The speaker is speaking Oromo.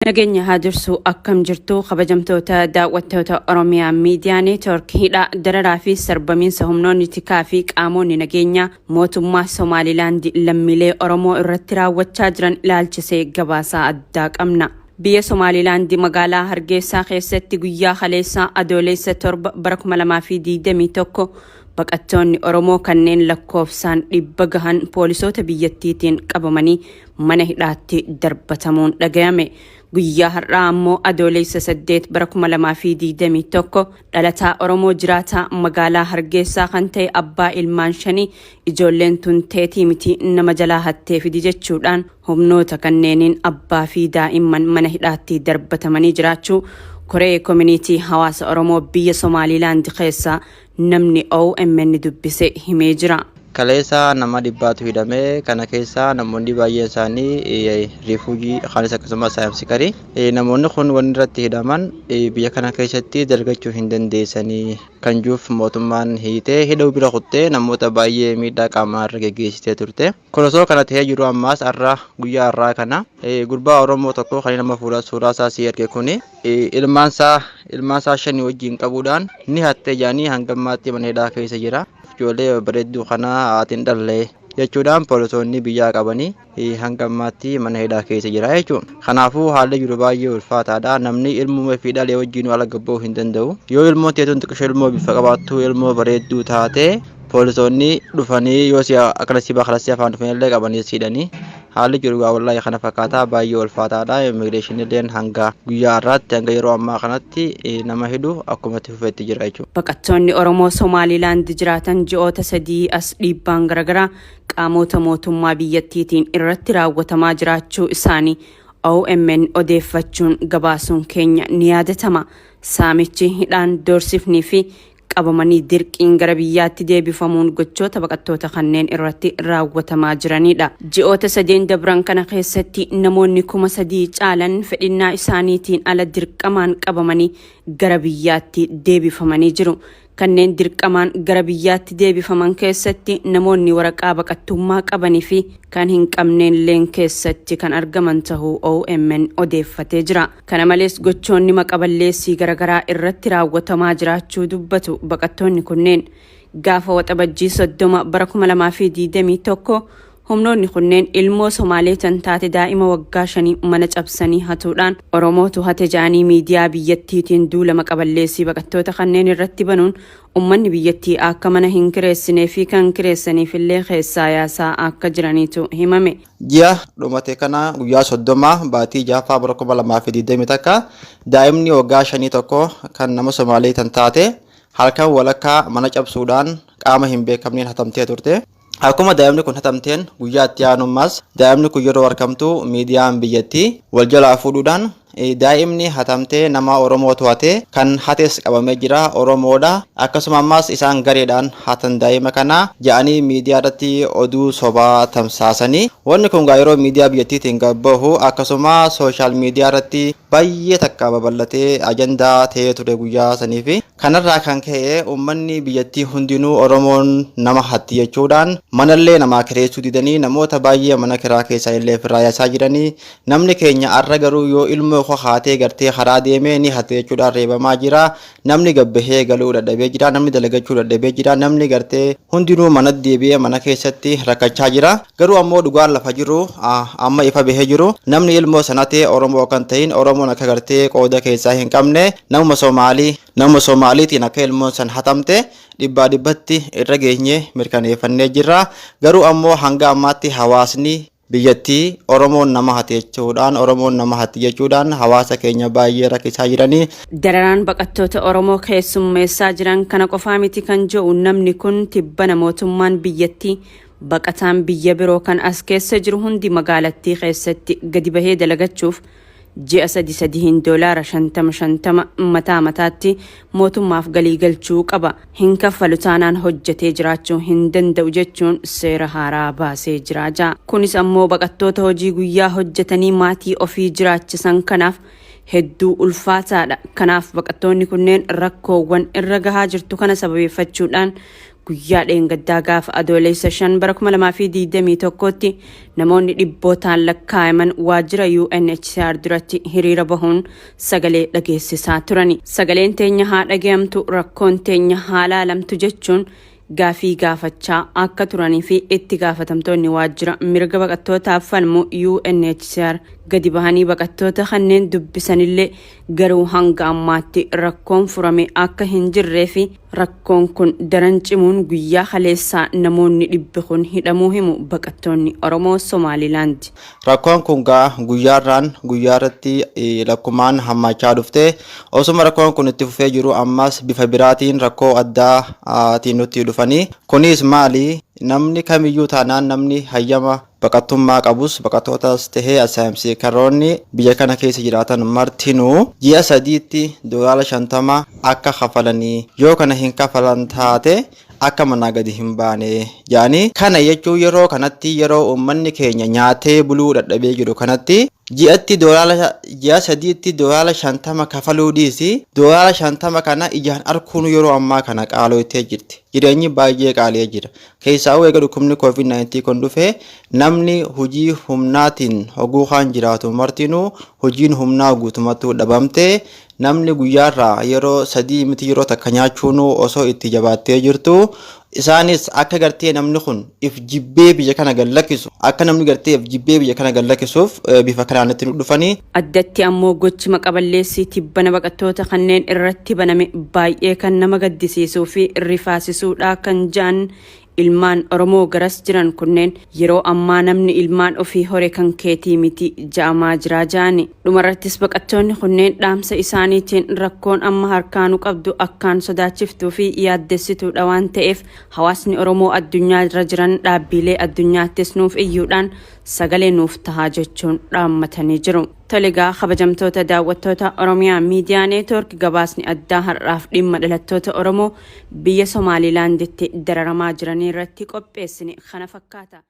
Nageenya haa dursu akkam jirtu kabajamtoota daawwattoota Oromiyaa Miidiyaa Neetwoork hidhaa dararaa fi sarbamiinsa humnoonni tikaa fi qaamonni nageenyaa mootummaa Somaalilaand lammiilee Oromoo irratti raawwachaa jiran ilaalchisee gabaasaa addaa qabna. Biyya Somaalilaand magaalaa Hargeysaa keessatti guyyaa kaleessaa Adoolessa 7 bara 2021 baqattoonni Oromoo kanneen lakkoofsaan 100 gahan poolisoota biyyattiitiin qabamanii mana hidhaatti darbatamuun dhagayame. Guyyaa har'aa ammoo Adoolessa 8 bara 2021 dhalataa Oromoo jiraataa magaalaa Hargeysaa kan ta'e abbaa ilmaan shanii ijoolleen tun teetii miti nama jalaa hattee fidi jechuudhaan humnoota kanneeniin abbaa fi daa'imman mana hidhaatti darbatamanii jiraachuu koree koominiitii hawaasa Oromoo biyya Somaalilaand keessaa namni OMN dubbise himee jira. Kaleessa nama 100tu hidhame. Kana keessaa namoonni baay'een isaanii refugee kaanis akkasumas asylum seeker. Namoonni kun wanni irratti hidhaman biyya kana keessatti dalagachuu hin dandeessanii kan juuf mootummaan hiitee hidhuu bira kuttee namoota baay'ee miidhaa qaamaa irra geggeessitee turte. Kun osoo kana ta'ee jiru ammaas har'a guyyaa har'aa kana gurbaa Oromoo tokko kan nama fuula suuraa isaa si erge kuni ilmaansaa shanii wajjin qabuudhaan ni hattee jaanii hanga ammaatti mana hidhaa keessa jira. Ijoollee bareedduu kana haatiin dhallee jechuudhaan poolisoonni biyyaa qabanii hanga ammaatti mana hidhaa keessa jira jechuudha. Kanaafuu haalli jiru baay'ee ulfaataadha. Namni ilmuma fi dhalee wajjin ala gabba'uu hin danda'u. Yoo ilmoon teetuun xiqqishoo ilmoo bifa qabaattu ilmoo bareedduu taate poolisoonni dhufanii yoo si akkana si bakalasi afaan dhufanii illee qabanii siidhanii haalli jiru gaa wallaahi kana fakkaataa baay'ee ulfaataadha. Immigireeshinii illeen hanga guyyaa har'aatti hanga yeroo ammaa kanatti nama hidhu akkuma itti fufeetti jira jechuudha. Baqattoonni Oromoo Somaalilaand jiraatan ji'oota 3 as dhiibbaan garaagaraa qaamota mootummaa biyyattiitiin irratti raawwatamaa jiraachuu isaanii OMN odeeffachuun gabaasuun keenya ni yaadatama. Saamichi hidhaan doorsifnii fi qabamanii dirqiin gara biyyaatti deebifamuun gochoota baqattoota kanneen irratti raawwatamaa jiranidha. Ji'oota 3 dabran kana keessatti namoonni 3000 caalan fedhinnaa isaaniitiin ala dirqamaan qabamanii gara biyyaatti deebifamanii jiru. Kanneen dirqamaan gara biyyaatti deebifaman keessatti namoonni waraqaa baqattummaa qabanii fi kan hin qabneen leen keessatti kan argaman ta'uu OMN odeeffatee jira. Kana malees gochoonni maqaballeessii garaagaraa irratti raawwatamaa jiraachuu dubbatu baqattoonni kunneen. Gaafa waxabajjii 30 bara 2021 humnoonni kunneen ilmoo Somaalee tan taate daa'ima waggaa 5 mana cabsanii hatuudhaan Oromootu hate ja'anii miidiyaa biyyattiitiin duula maqaballeessii baqattoota kanneen irratti banuun ummanni biyyattii akka mana hin kireessinee fi kan kireessaniif illee keessaa yaasaa akka jiraniitu himame. Ji'a dhumate kana guyyaa 30 baatii ja'affaa bara 2021 daa'imni waggaa 5 tokko kan nama Somaalee tan taate halkan walakkaa mana cabsuudhaan qaama hin beekamneen hatamtee turte. Akkuma daa'imni kun hatamteen guyyaa itti aanummaas daa'imni kun yeroo argamtu miidiyaan biyyattii wal jalaa fuudhuudhaan daa'imni hatamtee nama Oromoo to'ate kan hates qabamee jira Oromoodha. Akkasuma ammaas isaan gareedhaan hatan daa'ima kana ja'anii miidiyaa irratti oduu sobaa tamsaasanii. Wanni kun gaa yeroo miidiyaa biyyattiitiin gad bahu akkasuma sooshaal miidiyaa irratti baay'ee takka babal'atee ajandaa ta'ee ture guyyaa saniifi. Kanarraa kan ka'e uummanni biyyattii hundinuu Oromoon nama hatti jechuudhaan manallee namaa kireessuu didanii namoota baay'ee mana kiraa keessaa illee ofirraa yaasaa jiranii. Namni keenya arra garuu yoo ilmoo koo haatee gartee karaa deemee ni hatte jechuudhaan reebamaa jira. Namni gabbahee galuu dadhabee jira. Namni dalagachuu dadhabee jira. Namni gartee hundinuu mana deebi'ee mana keessatti rakkachaa jira. Garuu ammoo dhugaan lafa jiru amma ifa bahee jiru. Namni ilmoo sanatee Oromoo kan ta'in Oromoon akka gartee qooda keessaa hin qabne namuma Somaalii nama Somaaliitiin akka ilmoon san hatamte dhibbaa dhibbatti irra geenye mirkaneeffannee jirra. Garuu ammoo hanga ammaatti hawaasni biyyattii Oromoon nama hate jechuudhaan Oromoon nama hatti jechuudhaan hawaasa keenya baay'ee rakkisaa jiranii. Dararaan baqattoota Oromoo keessummeessaa jiran kana qofaa miti kan jedhu namni kun tibbana mootummaan biyyattii baqataan biyya biroo kan as keessa jiru hundi magaalattii keessatti gadi bahee dalagachuuf ji'a sadi sadiin $50 50 mataa mataatti mootummaaf galii galchuu qaba. Hin kaffalu taanaan hojjetee jiraachuu hin danda'u jechuun seera haaraa baasee jira ja'a. Kunis ammoo baqattoota hojii guyyaa hojjetanii maatii ofii jiraachisan kanaaf hedduu ulfaataadha. Kanaaf baqattoonni kunneen rakkoowwan irra gahaa jirtu kana sababeeffachuudhaan Guyyaa dheengaddaa gaafa Adoolessa 5 bara 2021tti namoonni dhibbootaan lakkaa'aman waajjira UNHCR duratti hiriira bahuun sagalee dhageessisaa turani. Sagaleen teenya haa dhagayamtu, rakkoon teenya haa laalamtu jechuun gaafii gaafachaa akka turanii fi itti gaafatamtoonni waajjira mirga baqattootaaf falmu UNHCR gadi bahanii baqattoota kanneen dubbisanillee, garuu hanga ammaatti rakkoon furame akka hin jirree fi rakkoon kun daran cimuun guyyaa kaleessaa namoonni 100 kun hidhamuu himu baqattoonni Oromoo Somaalilaand. Rakkoon kun gaa guyyaarraan guyyaarratti lakkumaan hammaachaa dhufte. Osuma rakkoon kun itti fufee jiru, ammas bifa biraatiin rakkoo addaatiin nutti dhufanii. Kunis maali? Namni kamiyyuu taanaan, namni hayyama baqattummaa qabus, baqattootas tahee asylum seekeroonni biyya kana keessa jiraatan martinuu ji'a 3tti $50 akka kafalanii, yoo kana hin kafalan taate akka manaa gadi hin baane jedhanii. Kana jechuun yeroo kanatti, yeroo uummanni keenya nyaatee buluu dadhabee jiru kanatti, ji'atti doolaara, ji'a 3tti $50 kafaluu dhiisi, $50 kana ijaan arguun yeroo ammaa kana qaaloottee jirti. Jireenyi baay'ee qaala'ee jira. Keessaa eega dhukkubni COVID-19 kun dhufe, namni hojii humnaatiin hoguu kaan jiraatu martinuu hojiin humnaa guutummattuu dhabamte. Namni guyyaarraa yeroo sadii miti, yeroo takka nyaachuun osoo itti jabaattee jirtu, isaanis akka gartee namni kun if jibbee biyya kana gad lakkisu, akka namni gartee if jibbee biyya kana gad lakkisuuf bifa kanaan itti nu dhufanii. Addatti ammoo gochi maqaballeessii tibbana baqattoota kanneen irratti baname baay'ee kan nama gaddisiisuu fi rifaasisuudha kan ja'an ilmaan Oromoo garas jiran kunneen, yeroo ammaa namni ilmaan ofii hore kan keetii miti ja'amaa jiraa ja'ani. Dhumarrattis baqattoonni kunneen dhaamsa isaaniitiin, rakkoon amma harkaanuu qabdu akkaan sodaachiftuu fi yaaddessituudha waan ta'eef, hawaasni Oromoo addunyaa irra jiran dhaabbiilee addunyaattis nuuf iyyuudhaan sagalee nuuf tahaa jechuun dhaammatanii jiru. Tolegaa, kabajamtoota daawwattoota Oromiyaa Miidiyaa Neetwoork, gabaasni addaa har'aaf dhimma dhalattoota Oromoo biyya Somaalilaanditti dararamaa jiranii irratti qopheessine kana fakkaata.